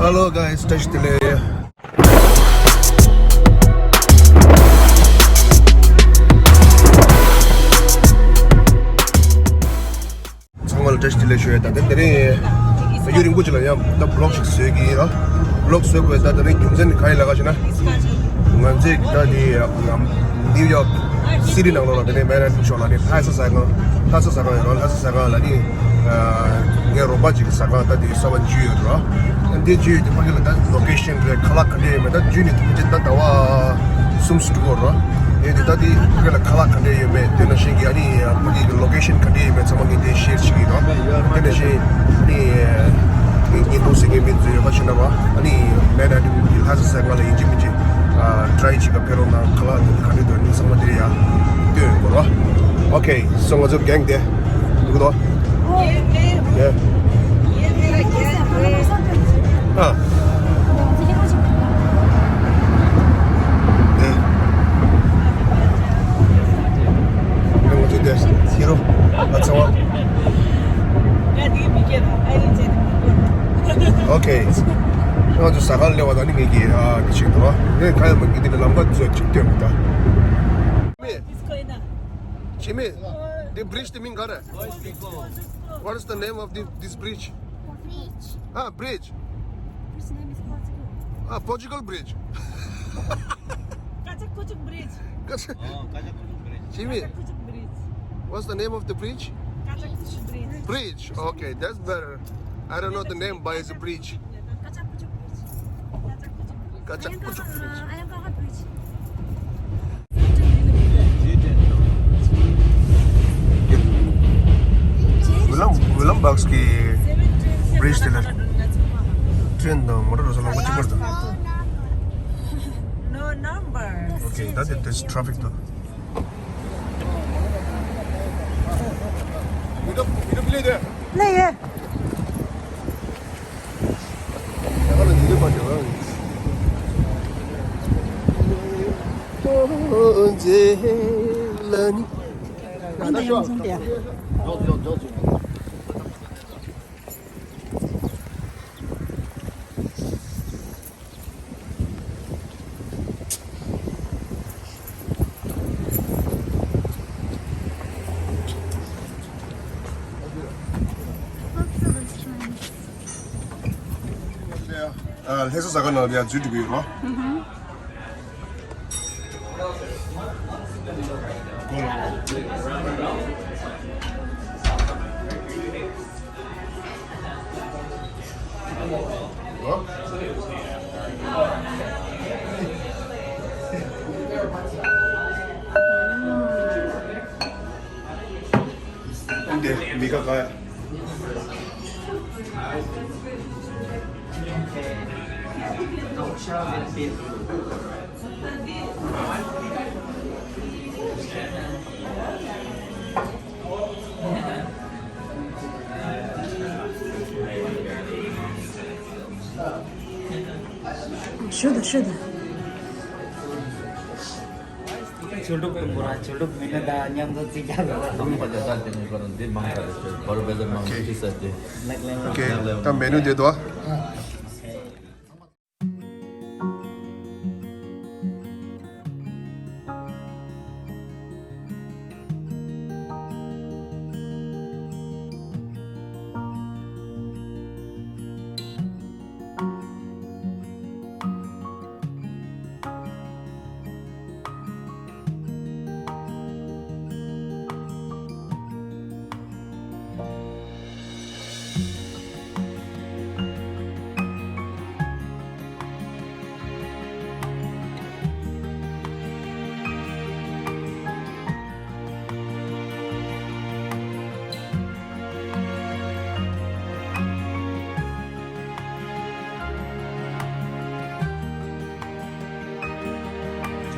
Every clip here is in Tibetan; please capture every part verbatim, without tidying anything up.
Hello guys, བཀྲ་ཤིས་བདེ་ལེགས། ཚང་མ་ལ་བཀྲ་ཤིས་བདེ་ལེགས་ཞུ་ཡ། ད་དེ་དེ་རིང་ཡུན་རིང་པོ་ཅིག་ལ་ཡང་ད་བི་ལོག་ཞིག་བཟོས་ཀྱི་ཡིན་ར། བི་ལོག་བཟོ་དགོས། ད་དེ་རིང་རྒྱུ་མཚན་ནི་གང་ཡིན་ལབ་ཀ་ཞེ་ན། ང་ཚོས་ད་དེ་ནིའུ་ཡོག་སི་ཊི་ནང་ལོགས་ལ་དེ་ནས་མན་ཧ་ཊན་ཕྱོགས་ལ་ནི་ལྷ་ས་ཟ་ཁང་། ལྷ་ས་ཟ་ཁང་ཡོད་ར། ལྷ་ས་ཟ་ཁང་ལ་ནི་ངའི་རོགས་པ་ཅིག་གི་ཟ་ཁང་ད་དེ་གསར་པ་འཇུས་ཡོད་ར། ཨ་འདི་བརྒྱུད་དེ་ཕ་གི་ལ་ད་ལོ་ཀེ་ཤན་རེད། ཁ་ལག་ག་འདྲས་ཡོད་མེད་ད་བརྒྱུད་ནས་དེ་ཕ་གི་ད་ཟླ་བ་གསུམ་ཙམ་འགྲོ་གི་རེད། ཡིན་དེ་ད་དེ་ཕ་གི་ལ་ཁ་ལག་ག་འདྲས་ཡོད་མེད། དེ་ནང་བཞིན་གྱི་ཨ་ནི་ཕ་གི་གི་ལོ་ཀེ་ཤན་ག་འདྲས་ཡོད་མེད་ཚང་མ་ངས་དེ་ཤེར་བྱེད་ཀྱི་ཡིན་རོགས། དེ་ནང་བཞིན་ཨ་ནི་ངའི་བརྙན་ཐུང་གཟིགས་མཁན་མི་ཚོས་ཡོད་པ་ཞིག་ན་རོགས། ཨ་ནི་མན་ཧ་ཊན་གི་ལྷ་ས་ཟ་ཁང་ལ་ཡིན་གཅིག་མིན་གཅིག་ཊ་རའི་བྱེད་ག་ཕེབས་རོགས་གནང་། ཁ་ལག་དེ་ག་འདྲས་འདུག་ཨ་ནི་ཚང་མ་དེ་ཡ་སྟོན་ཡོང་གི་རོགས། ཨོ་ཁེ། སོ་ང་ཚོ་གེང་དེ་འདུག་དོ། ཡེ། ཨ། ཨེ། ང་ཚོ་དེ་ཁྱེར་རོ། ཨ་ཚ་བ། ཨོ་ཁེ། ང་ཚོ་ཟ་ཁང་སླེབས་པ་དང་ནི་ངེད་ཀྱིས་ཨ་དེ་ཞིག་འདུག་ཨ། ངས་ག་ཡང་མ་གི་དེ་ནི་ལམ་ཁ་ཚོ་ཅིག་སྟོན་མི་ད། Jimmy, the bridge དེ་མིང་ག་རེད། What is the name of the, this bridge? Bridge. Ah, bridge. Bridge name is Portugal. Ah, Portugal bridge. Kacakucuk bridge. Kacakucuk. Oh, Kacakucuk bridge. Jimmy, Kacakucuk bridge. What's the name of the bridge? Kacakucuk bridge. Bridge. Okay, that's better. I don't know the name, but it's a bridge. Kacakucuk bridge. Kacakucuk bridge. Kacakucuk bridge. Ayangkara, Ayangkara bridge. ཝི་ལམ་ཝི་ལམ་བྷག་སི་གི་བྷི་རིཇ་དེ་ལ་ཊེན་དང་མོ་ཊ་རོ་ས་ལོག་པ་གཅིག་པར་དང་། No number. Okay, that is traffic though. ལེ་ཡེ། ཨ། ལྷ་ས་ཟ་ཁང་ནང་ལ་ཡར་འཛུལ་འགྲོ་གི་ཡོད་རོ། འདི་མི་ཁ་ཁ། ཞུ་དང་ཞུ་དང་། ཆོས་ལུགས་དང་པོ་ར་ཆོས་ལུགས་མི་སྣ་དང་མཉམ་དུ་རྩིས་རྒྱག་ལ། དང་པོ་དེ་ལྟར་དེ་ནས་པར་འདི་མང་ས་རེད། བར་བེ་ཟར་མང་པོ་ཅི་ས་དེ། ལེགས་ལེགས། ཨོ་ཁེ། ད་མེ་ནུ་དེ་དོ།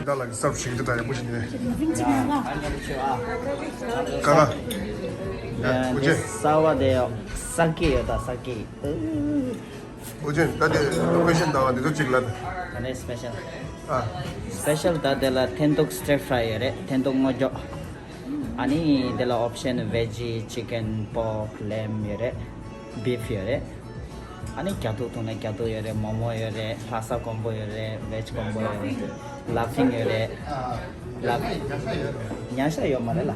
ཇི་ལྟར་ལགས་ཀྱི་སར་བ་ཞིག་འདི་འདྲ་ཡག་པོ་ཞིག་ནས། ཀ་ཀ། ཡ། ཀུ་ཅེ། གསར་བ་དེ་ཡོད། ས་ཀི་ཡོད་ད་ས་ཀི། ཨུ་ཅེ། ད་དེ་ལོ་ཀེ་ཤན་དང་དེ་ཚོ་གཅིག་ལ། ད་ནས་སི་པེ་ཤལ། ཨ། སི་པེ་ཤལ་ད་དེ་ལ་ཐེན་ཏོག་སི་ཊར་ཕ་རའི་ཡོད་རེད། ཐེན་ཏོག་སྔོ་སྦྱོང་། ཨ་ནི་དེ་ལ་ཨོབ་ཤན་ཝེ་ཇི། ཅི་ཀན། པོག། ལེམ་ཡོད་རེད། བིཕ་ཡོད་རེད། ཨ་ནི་རྒྱ་ཐུག་འཐུང་ན་རྒྱ་ཐུག་ཡོད་རེད། མོག་མོག་ཡོད་རེད། ལྷ་ས་ཀོམ་པོ་ཡོད་རེད། བེཇ་ཀོམ་པོ་ཡོད་རེད། ལ་ཕིང་ཡོད་རེད། ལ་ཉ་ཤ་ཡོད་མ་རེད་ལ། ཡ།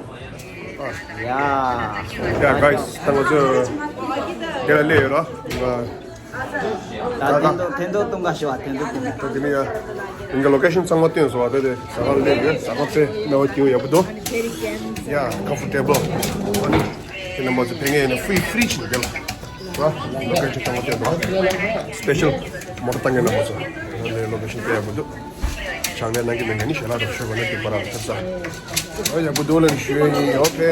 Yeah, guys, ད་ང་ཚོ་འདི་ལ་སླེབས་ཡོད་ར། ད་ཐེན་ཐོ་ཐེན་ཐོ་བཏུང་ག་ཞུ་བ། ཐེན་ཐོ་བཏུང་ག་ད་དེ་ནས་ཡ། ཡིན་ག་ལོ་ཀེ་ཤན་ཚང་མ་སྟོན་སོང་བ། དེ་དེ་ཟ་ཁང་སླེབས་ཡོད། ཟ་ཁང་དཔེ་གནའ་བོ་སྐྱིད་པོ་ཡག་པོ་འདུག་ཡ། ཀམ་ཕོར་ཊེ་བལ། ཨ་ནི་དེ་ན་མ་ཚོ་ཕེབས་མཁན་ཡིན་ན་ཧྥི་རི་ཧྥི་རི་ཇི་ནས་དེ་ལ། ལོ་ཀེ་ཤན་ཚང་མ་སྟོན་འདུག་སི་པེ་ཤལ་མོ་ཊ་བཏང་མཁན་རྣམ་པ་ཚོ། ལོ་ཀེ་ཤན་དཔེ་ཡག་པོ་འདུག་ཕྱག་ལས་གནང་གི་མེད་མཁན་ནི་ཞལ་ལག་རོགས་ཞུ་བ་ནི་དེ་པར་ཐབས་ས། ཨོ་ཡག་པོ་འདུག་ལབ་ཞུ་ཡ་ཡིན། ཨོ་ཁེ།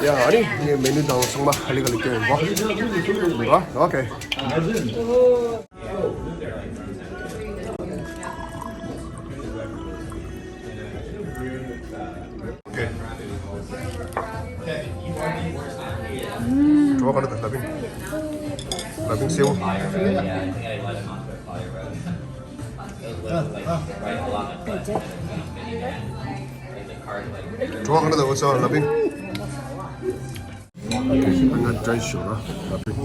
ཡ་ཨ་ནི་ངས་མེ་ནུ་དང་ཚང་མ་ཧ་ལི་ག་ལི་སྟོན་ཡོང་གོ། ཨོ་ཁེ། ཨོ་ཁེ། བྲོ་བ་ག་འདྲ་འདུག་ལ་ཕིང་། ལ་ཕིང་སེའུ། བྲོ་བ་ག་འདྲ་འདུག་འོ་ཚོ་ལ་ཕིང་། ང་ཏྲའི་ཞུ་ར། ལ་ཕིང་།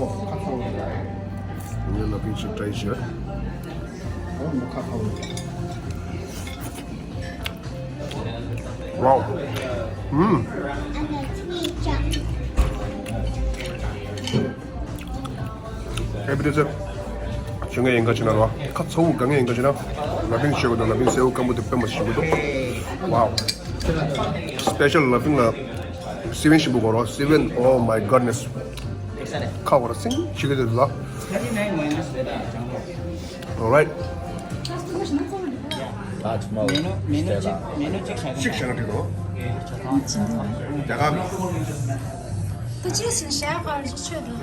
ངས་ལ་ཕིང་ཞིག་ཏྲའི་ཞུ། ཝའོ། ཨུམ། ཨེ་བི་ཏི་ཚེ། ཞུ་ངས་ཡིན་ག་ཕྱིན་ན་ར། ཁ་ཚ་བོ་ག་ངས་ཡིན་ག་ཕྱིན་ན། ལ་ཕིང་ཞུ་གི་འདུག་ལ་ཕིང་སེའུ་སྐམ་པོ་དེ་དཔེ་མ་ཞིག་འདུག་ཝའོ། སི་པེ་ཤལ་ལ་ཕིང་ལ། སི་བན་ཞིམ་པོ་གོ་རོ། སི་བན། Oh my goodness. ཁ་བོ་ར་སིང་ཆི་གི་དེ་ལ། Alright. Taj Mahal. ཅིག་བྱས་ན་འགྲིག་རོ། རྒྱ་གར་མི། ད་ཅི་ཟིན་ཤ་གར་ཆོད་དོ།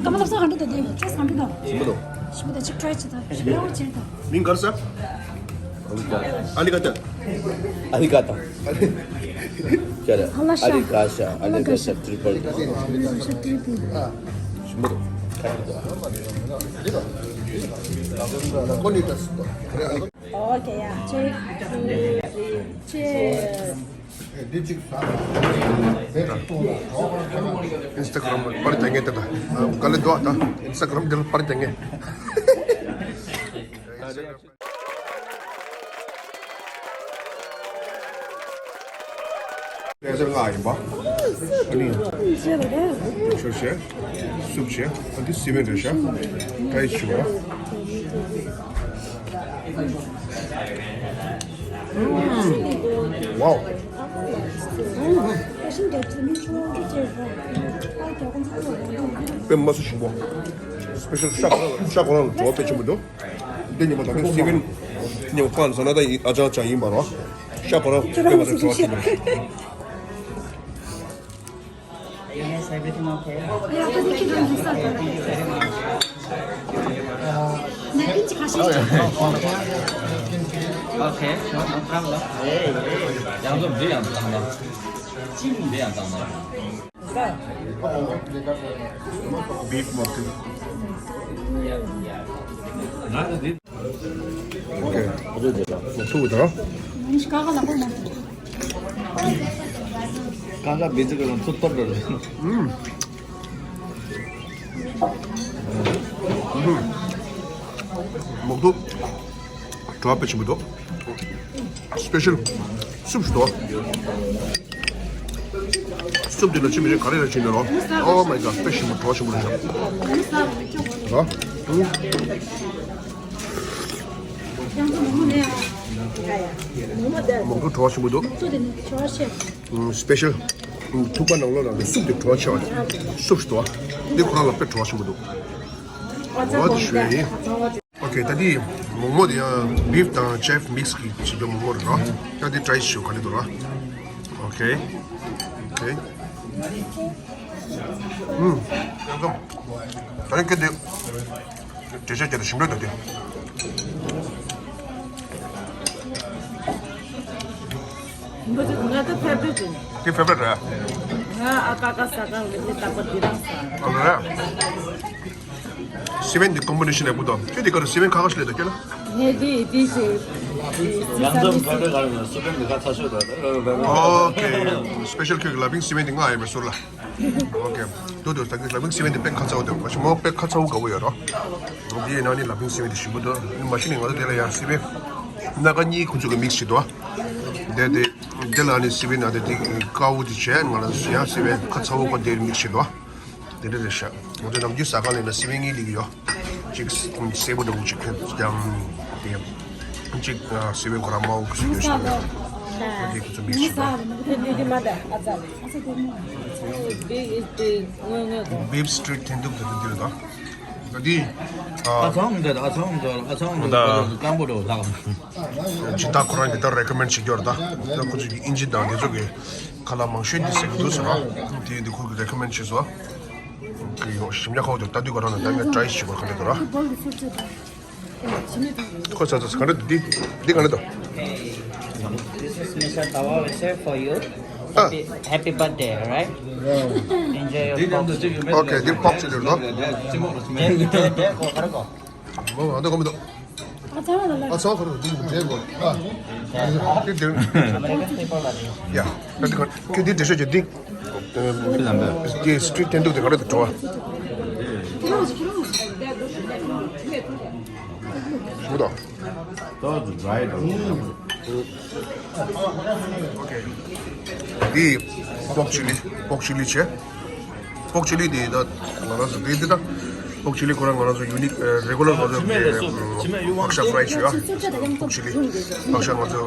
ཀ་མ་ལབ་ས་ག་འདྲ་དང་དེ་ཅི་ས་འདྲ་དང་། ཞིམ་པོ་འདུག་ཞིམ་པོ་དང་ཅིག་ཊྲའི་བྱེད་དང་ཞིམ་པོ་བྱེད་དང་། མིང་ག་རེ་ཟེར། ཨ་ལི་ཀ་ཏ། ཨ་ལི་ཀ་ཏ། ཅ་རེ། ཨ་ལ་ཤ། ཨ་ལི་ཀ་ཤ། ཨ་ལི་ཀ་ཤ་ཏྲི་པལ། ཨ་ལ་ཤ་ཏྲི་པལ། ཞིམ་པོ་འདུག་ཁ་ཤས་འདུག་ཨོ་ཁེ་ཡ། Cheers. Cheers. ཨིན་སི་ཊ་གྷ་རམ་པར་རྒྱག་མཁན་དེ་དང་ག་ལེ་འདུག་ད་ཨིན་སི་ཊ་གྷ་རམ་དེ་ལ་པར་རྒྱག་མཁན། ལེ་ཟར་ལྔ་ཡིན་པ། ཨ་ནི། ཤོར་ཤེ། སུབ་ཤེ། ཨ་འདི་སི་མེན་རེད་ཤ། ཏྲའི་ཞུ་བ། ཝའོ། དཔེ་མ་སྲིད་ཞིམ་པོ། སི་པེ་ཤལ་ཤ་ཁོ་རང་ཤ་ཁོ་རང་ལ་བྲོ་བ་དཔེ་ཆེན་པོ་འདུག་འདི་ཉི་མ་ད་ལྟ་སི་བན་ཉི་མ་ཕན་ཟ་ན་ད་ཡིན། ཨ་ཅང་ཅང་ཡིན་པ་རོ། ཤ་ཁོ་རང་དཔེ་མ་སྲིད་བྲོ་བ་ཆེན་པོ་རེད། Yes, everything okay? Yeah, thank you very much, sir. Okay, no, no problem. ཡང་འཛོམས་འདི་ཡང་བཏང་ན། ཅིང་འདི་ཡང་བཏང་ན། བིབ་མོ་ཐི། ང་འདི། ཨོ་ཁེ། ཨ་ཅོ་ཅོ་ཅོ། ཐུག་དང་། ཀ་ཀ་བི་ཛི་ཀ་ལ་ཚུར་གཏོར་འགྲོ་རེད། ཨུམ། ཨུམ། མོག་ཐུག་བྲོ་བ་དཔེ་ཆེན་པོ་འདུག་སི་པེ་ཤལ་སུབ་ཞིག་འདུག་སུབ་དེ་ལ་ཕྱིན་མི་ཤེས་ག་རེ་ལ་ཕྱིན་ནས་རོ། Oh my god དཔེ་ཞིམ་པོ་བྲོ་བ་ཞིམ་པོ་རེད་ཤག་རོ། ཨུམ། མོག་ཐུག་བྲོ་བ་ཞིམ་པོ་འདུག་ཨུམ། སི་པེ་ཤལ། ཨུམ། ཐུག་པ་ནང་ལོགས་ལ་སུབ་དེ་བྲོ་བ་ཆེ་བ། སུབ་ཞིག་འདུག་འདི་ཁོ་རང་ལ་དཔེ་བྲོ་བ་ཞིམ་པོ་འདུག་འོ་དེ་ཞུ་ཡ་ཡིན། ཨོ་ཁེ། ད་དེ་མོག་མོག་དེ་ཡང་བིབ་དང་ཅིབ་མིག་སི་གི་བྱེད་རྒྱུ་མོག་མོག་རེད་རོ། ཡང་དེ་ཏྲའི་ཞུ་ག་ལེ་འདུག་རོ། ཨོ་ཁེ། ཨོ་ཁེ། ཨུམ། ཡང་ཙམ། ད་རིང་སྐད་དེ། འགྲེལ་བཤད་བརྒྱབ་ནས་ཞིམ་པོ་འདུག་དེ། ང་ཚོ་ང་ཚོ་ཕེབས་རེད་ཅིང་། དེ་ཕེབས་རེད་རེད། ང་ཨ་ཀ་ཀ་ཟ་ཁང་གི་མི་རྟག་པར་འདི་རང་ཟ། ཨ་ལ་རེད། སི་བན་འདི་ཀོམ་པོ་ནེ་ཤན་ཡག་པོ་འདུག་ཁྱོད་འདི་ག་རུ་སི་བན་ཁ་ཁ་ཞིག་ལས་འདུག་ཁྱོད་ལ། ངས་འདི་འདི་ཞིག་ཡང་འཛོམས་ག་འདྲ་ག་རེ་ན་སུ་ཀན་གི་ཁ་ཚ་ཤོས་དང་། ཨོ་ཁེ། སི་པེ་ཤལ་ཁྱོད་ཀྱི་ལ་ཕིང་སི་མེན་དེ་ང་ཡིན་པའི་ཟུར་ལ། ཨོ་ཁེ། དུ་དུ་ད་གི་ལ་ཕིང་སི་མེན་དེ་དཔེ་ཁ་ཚ་བོ་དེ་མ་གཞི་མོ་དཔེ་ཁ་ཚ་བོ་དགའ་བོ་ཡོད་རོ། དེ་ཡིན་ན་ནི་ལ་ཕིང་སི་མེན་དེ་ཞིམ་པོ་འདུག་མ་གཞི་ནི་ང་ཚོ་དེ་ལ་ཡང་སི་མེན་སྣ་ཁ་གཉིས་ཁོ་ཚོ་གི་མིག་སི་བྱེད་དོ། དེ་དེ་དེ་ལ་ནི་སི་མེན་ན་དེ་དེ་དཀར་བོ་དེ་བྱས། ང་ལ་ཡང་སི་མེན་ཁ་ཚ་བོ་ཁོ་དེ་མིག་སི་བྱེད་དོ། དེ་འདྲ་རེད་ཤག་ང་ཚོ་ནམ་རྒྱུན་ཟ་ཁང་ལ་ཡིན་ན་སི་མེན་གཉིས་སླེབས་ཀྱི་ཡོད། གཅིག་སེར་པོ་འདྲ་བོ་གཅིག་ཁྱོད་ཀྱང་དེ་གཅིག་སི་མེན་ཁོ་རང་དམར་པོ་གཅིག་ཡོད་ཤག་དེ་ཁོ་ཚོ་མིག་སི་བྱེད་དོ། Beef street tendu དེ་ཚོ་འདི་རེད་དོ། ད་འདི་ཨ་ཚང་འདི་ཨ་ཚང་འདི་ཨ་ཚང་འདི་ད་སྐམ་པོ་འདྲ་བོ་ད། སྦྱིན་བདག་ཁོ་རང་གིས་ད་རེ་ཀོ་མེན་ཊི་བྱེད་ཀྱི་ཡོད་རེད་ད། ད་ཁོ་ཚོ་གི་ཨིན་ཇི་དང་དེ་ཚོ་གི་ཁ་ལག་མང་ཤོས་འདི་ཟ་གི་འདུག་ཟེར་རོ། དེ་འདི་ཁོ་གིས་རེ་ཀོ་མེན་ཊི་བྱས་སོང་། གི་ཡོང་ཞིམ་ཡག་ཁོ་ཚོ་ལྟ་དུས་ག་རང་ལ་ད་ངས་ཀྲའི་བྱེད་དགོས་ག་འདྲ་འདུག་ར། ཁོ་ཚ་ཚ་ག་འདྲ་འདི་འདི་ག་འདྲ་འདུག This is Mister Tawa Wese for you. Happy, happy birthday, alright? Enjoy your pork. ཨོ་ཁེ། འདི་པོག་ཅི་ལི་རེད་དོ། ཨོ་ཨ་འདི་གོ་མི་འདུག་ཨ་ཚ་བ་ལ་ལ། ཨ་ཚ་བ་ཁོ་རང་འདི་འདྲ་གོ། ཨ་འདི་འདི་ཡ་ད་འདི་ག་ཁྱོད་འདི་འདྲ་ཤོད་ཀྱི་འདི། འདི་སི་ཊི་རིཊ་ཊེན་ཌུ་དེ་ག་རེ་དུ་འགྲོ་བ། མུ་དོ། འདི་པོག་ཅི་ལི། པོག་ཅི་ལི་བྱས། པོག་ཅི་ལི་དེ་ད་ང་རང་ཚོ་དེ་དེ་ད་པོག་ཅི་ལི་ཁོ་རང་ང་རང་ཚོ་ཡུ་ནིག་རེ་གུ་ལར་ང་ཚོ་ཕག་ཤ་ཕ་རའི་བྱས་ཡ། པོག་ཅི་ལི་ཕག་ཤ་ང་ཚོ་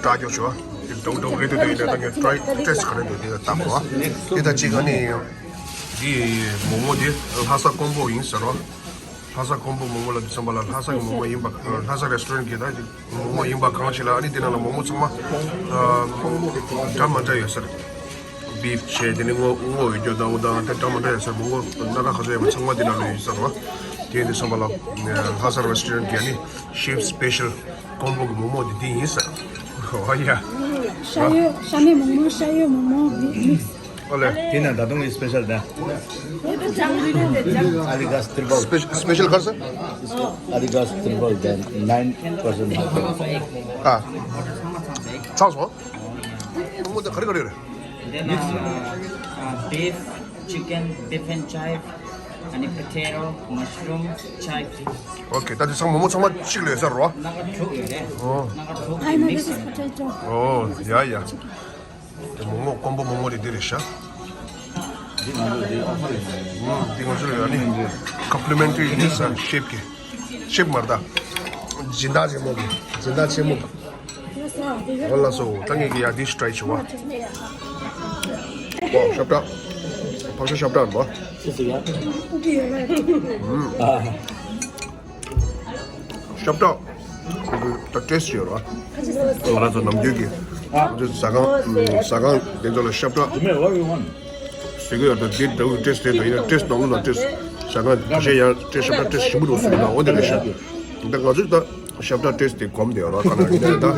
ཀྲ་རྒྱོ་བྱས་ཡ། དེ་འདྲ་འདྲ་རེད་དེ་ཡིན་ན་ད་ངས་ཀྲའི་ཊེ་སི་ཊི་ག་རེ་འདུག་དེ་ལ་བལྟ་དགོས་པ། དེ་ད་གཅིག་ཨ་ནི་འདི་མོག་མོག་དེ་ལྷ་ས་ཀོང་པོ་ཡིན་ཟེར་རོ། ལྷ་ས་ཀོང་པོ་མོག་མོག་ལ་དུས་ཙམ་པ་ལ་ལྷ་ས་གི་མོག་མོག་ཡིན་པ། ལྷ་ས་རེ་སི་ཊོ་རེན་ཊི་གི་ད་མོག་མོག་ཡིན་པ་གང་ཞིག་ལ་ཨ་ནི་དེ་ནང་ལ་མོག་མོག་ཚང་མ་འདྲ་མ་འདྲ་ཡོད་ཟེར། བིཕ་བྱས་དེ་ནི་སྔོ་སྔོ་ཡོད་རྒྱུ་དང་འོ་དང་དེ་འདྲ་མ་འདྲ་ཡོད་ཟེར། མོག་མོག་སྣ་ཁ་ག་ཚོད་ཡོད་པ་ཚང་མ་དེ་ནང་ལ་ཡོད་ཟེར་བ། དེ་དུས་ཙམ་པ་ལ་ལྷ་ས་རེ་སི་ཊོ་རེན་ཊི་གི་ཨ་ནི་ཤེཕ་སི་པེ་ཤལ་ཀོང་པོ་གི་མོག་མོག་འདི་འདི་ཡིན་ཟེར། འོ་ཡ། ཤ་ཡོད། ཤ་མེད་མོག་མོག་ཤ་ཡོད་མོག་མོག་མིག་སི། ཨོ་ལེ། དེ་ན་ད་དུང་ཨི་སི་པེ་ཤལ་ད། ཨ་ལི་ག་སི་ཏྲི་པལ། སི་པེ་ཤལ་ག་རེ་ཟེར། ཨ་ལི་ག་སི་ཏྲི་པལ་ད་ནའིན་པར་སེན་ཧ་གོ། ཨ། ཚང་སོང་། མོག་མོག་ད་ག་རེ་ག་རེ་རེད། Then, uh, uh, beef, chicken, beef and chive, and potato, mushroom, chive. ཨོ་ཁེ། ད་དེ་ཚང་མོག་མོག་ཚང་མ་གཅིག་ལ་ཡོད་ས་རེད་བ། ནང་ཁ་དྲུག་ཡོད་རེད། ཨོ། ནང་ཁ་དྲུག་I know མིག་སི་this is རེད། Potato. ཨོ་ཡ་ཡ། དེ་མོག་མོག་ཀོང་པོ་མོག་མོག་དེ་འདི་རེད་ཤག་འདི་ང་ཚོ་ལ་ཡོད་ཨ་ནི། ཀོམ་པི་ལི་མེན་ཊི་རི་ཡིན་ས་ཤེཕ་གི། ཤེཕ་མ་རེད་ད། སྦྱིན་བདག་ཆེན་མོ་གི། སྦྱིན་བདག་ཆེན་མོ་གི། འོ་ལགས་སོ། ད་ངེད་ཀྱིས་ཡ་འདི་ཊྲའི་བྱེད་བ། ཨོ་ཤབ་ཏྲ། ཕག་ཤ་ཤབ་ཏྲ་རེད་པ། ཤབ་ཏྲ། ད་ཊེ་སི་ཊི་ཡོད་རེད་པ། ང་རང་ཚོ་ནམ་རྒྱུན་གྱི་ང་ཚོ་ཟ་ཁང་ཟ་ཁང་དེ་ཚོ་ལ་ཤབ་ཏྲ་ཟེར་གྱི་ཡོད། ད་འདི་འདྲ་བོ་ཊེ་སི་ཊི་དེ་ད་ཡིན་ན་ཊེ་སི་ཊི་ནང་ལོགས་ལ་ཊེ་སི་ཊི་ཟ་ཁང་ཁ་ཤས་ཡང་ཊེ་སི་ཊི་ཤབ་ཏྲ་ཊེ་སི་ཊི་ཞིམ་པོ་འདུག་ཟེར་གྱི་འདུག་འོ་འདི་འདྲ་ཤག་ད་ང་ཚོས་ད་ཤབ་ཏྲ་ཊེ་སི་ཊི་དེ་གོམས་བསྡད་ཡོད་རེད་པ། ག་ན་ཡིན་ན་ད།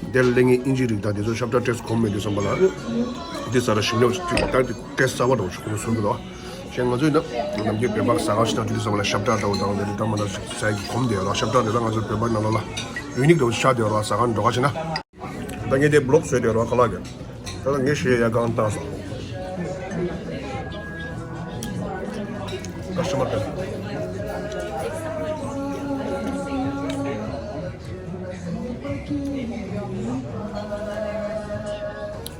དེར་སླེབས་མཁན་དབྱིན་ཇིའི་རིགས་དང་དེ་ཚོ་ཤབ་ཏྲ་ཊེ་སི་ཊི་གོམས་མེད་དུས་ཙམ་པ་ལ། འདི་ཟ་ར་ཞིམ་ཉམས་ཤིག་ད་དེ་ཊེ་སི་ཊི་གསར་པ་འདྲ་བོ་ཞིག་ཁོ་ཚོ་བཟོས་འདུག་ད། གཞན་ང་ཚོས་ན་ནམ་རྒྱུན་བོད་པ་ཟ་ཁང་ཞིག་དང་དེ་དུས་ཙམ་པ་ལ་ཤབ་ཏྲ་འདྲ་བོ་དང་དེ་འདྲ་མ་འདྲ་ཞིག་ཟ་ཡི་གོམས་བསྡད་ཡོད་རེད། ཤབ་ཏྲ་དེ་ད་ང་ཚོ་བོད་པ་ནང་ལོགས་ལ་ཡུ་ནིག་འདྲ་བོ་ཆགས་བསྡད་ཡོད་རེད། ཟ་ཁང་འགྲོ་ཁ་ཕྱིན་ན། ད་ངས་དེ་བི་ལོག་བཟོས་བསྡད་ཡོད་རེད་པ། ཁ་ལག་གི། ད་ངས་ཞེ་ཡག་གང་བཏང་སོང་། ཀ་སི་ཊ་མར་དེ།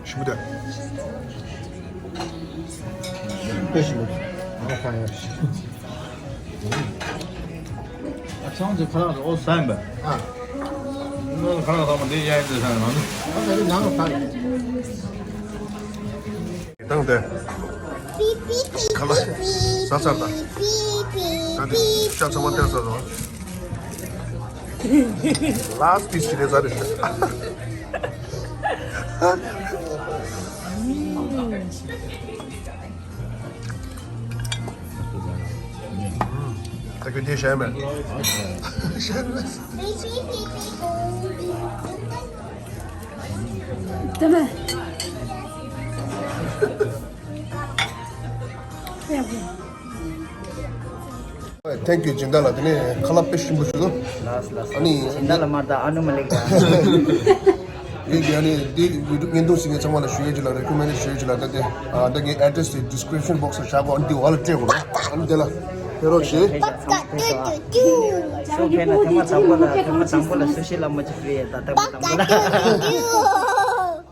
ཞིམ་པོ་དེ། དཔེ་ཞིམ་པོ་འདུག་ང་ཧ་ཡ། ཨ་ཚང་ཚོའི་ཁ་ལག་དེ་ཨོ་ཟ་ཡིན་པས། ཨ། ཁ་ལག་ཚང་མ་འདི་གཡར་ཡིན་ཟེར་ས་ནང་ནི། ཨ་ད་ནི་ནང་ལ་ཕར། དང་དེ། ཁ་ལག་ཟ་ཚར་ད། ད་དེ་ཤ་ཚང་མ་སྟེར་ཚར་སོང་། ལཱ་སི་པིས་ཞིག་རེད་ཟ་རེད། ད་ཁྱོད་དེ་བཤད་མེད། བཤད་མེད། དེ་མེད། ཡག་པོ། Thank you སྦྱིན་བདག་ལགས། དེ་ནས་ཁ་ལག་དཔེ་ཞིམ་པོ་ཞིག་འདུག་ལགས་ལགས། ཨ་ནི་སྦྱིན་བདག་ལགས་མ་ད་ཨ་ནུ་མ་ལེགས་ད། ཡོད་ཀྱི། ཨ་ནི་འདི་བི་ཌིའོ་བརྙན་ཐུང་གཟིགས་མཁན་ཚང་མ་ལ་ཞུ་ཡས་ཅིག་ལ་རེ་ཀོ་མེན་ཌི་ཞུ་ཡས་ཅིག་ལ། ད་དེ་ཨ་ད་ངའི་ཨེ་ཌི་རེ་སི་དེ་ཌི་སི་ཀི་རིབ་ཤན་བྷོག་སི་ལ་བཞག་གོ། ཨ་ནི་འདི་འོག་ལ་སྤྲད་དགོས་ར། ཨ་ནི་དེ་ལ་ཕེབས་རོགས་བྱེད། སུ་ཕེབས་ན་ཐེངས་མ་དང་པོ་ལ་ཐེངས་མ་དང་པོ་ལ་སུ་ཤི་ལ་མ་ཅིག་ཕེབས་ཡས་ད་ཐེངས་མ་དང་པོ་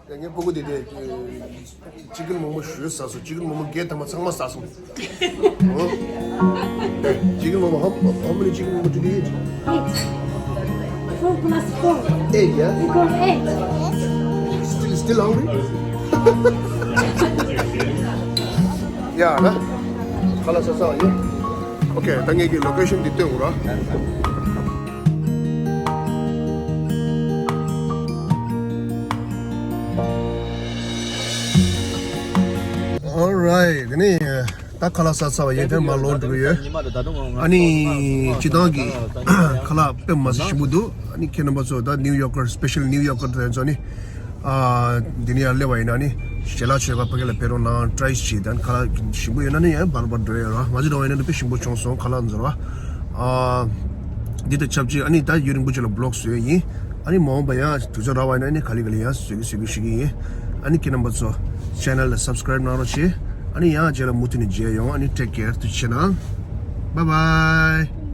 ལ། ངའི་སྤུ་གུ་དེ་དེ་ཅི་ཀེན་མོ་མོ་ཞེ་པོ་ཟ་སོང་། ཅི་ཀེན་མོ་མོ་བརྒྱད་ཐམ་པ་ཚང་མ་ཟ་སོང་། ཨོ། ཅི་ཀེན་མོ་མོ། how, how many chicken momo did you eat? Eight. Four plus four. Eight, yeah? Equal eight. Still, still hungry? Yeah, ན། ཁ་ལག་ཟ་ས་ཡིན། ཨོ་ཁེ། ད་ངེད་ཀྱི་ལོ་ཀེ་ཤན་འདི་སྟོན་དགོས་ར། Alright. དེ་ནས་ད་ཁ་ལག་ཟ་ཚར་བ་ཡིན། དེ་མར་ལོག་འགྲོ་གི་ཡོད། ཨ་ནི་སྤྱིར་བཏང་གི་ཁ་ལག་དཔེ་མ་སྲིད་ཞིམ་པོ་འདུག་ཨ་ནི་ཁྱེད་རྣམ་པ་ཚོ་ད་ནིའུ་ཡོག་གར། སི་པེ་ཤལ་ནིའུ་ཡོག་གར་དེ་ཚོ་ནི། ཨ། འདི་ནས་ཡར་སླེབས་པ་ཡིན་ན་ནི་ཞལ་ལག་མཆོད་གར་ཕ་གི་ལ་ཕེབས་རོགས་གནང་། ཊ་རའི་བྱེད་དང་། ཁ་ལག་ཞིམ་པོ་ཡོད་ན་ནི་ཡང་བར་བར་འགྲོ་ཡོད་ར། ང་ཚོ་འགྲོ་བ་ཡིན་ན་ནི་དཔེ་ཞིམ་པོ་བྱུང་སོང་། ཁ་ལག་འཛོར་བ། ཨ། འདི་དང་ཆབས་ཅིག་ཨ་ནི་ད་ཡུན་རིང་པོ་ཅིག་ལ་བི་ལོག་བཟོས་ཡིན། ཨ་ནི་མ་འོངས་པ་ཡང་དུས་ཚོད་རག་པ་ཡིན་ན་ནི་ག་ལེ་ག་ལེ་ཡང་བཟོ་གི་བཟོ་གི་ཞིག་ཡིན། ཨ་ནི་ཁྱེད་རྣམ་པ་ཚོ་ཆེ་ནལ་ལ་སབ་སི་ཀ་རའིབ་གནང་རོགས་བྱེད། ཨ་ནི་ཡང་རྗེས་ལ་མུ་མཐུད་ནས་མཇལ་ཡོང་། ཨ་ནི་ཊེག་ཀེར། ཐུགས་རྗེ་ཆེ་གནང་། Bye bye.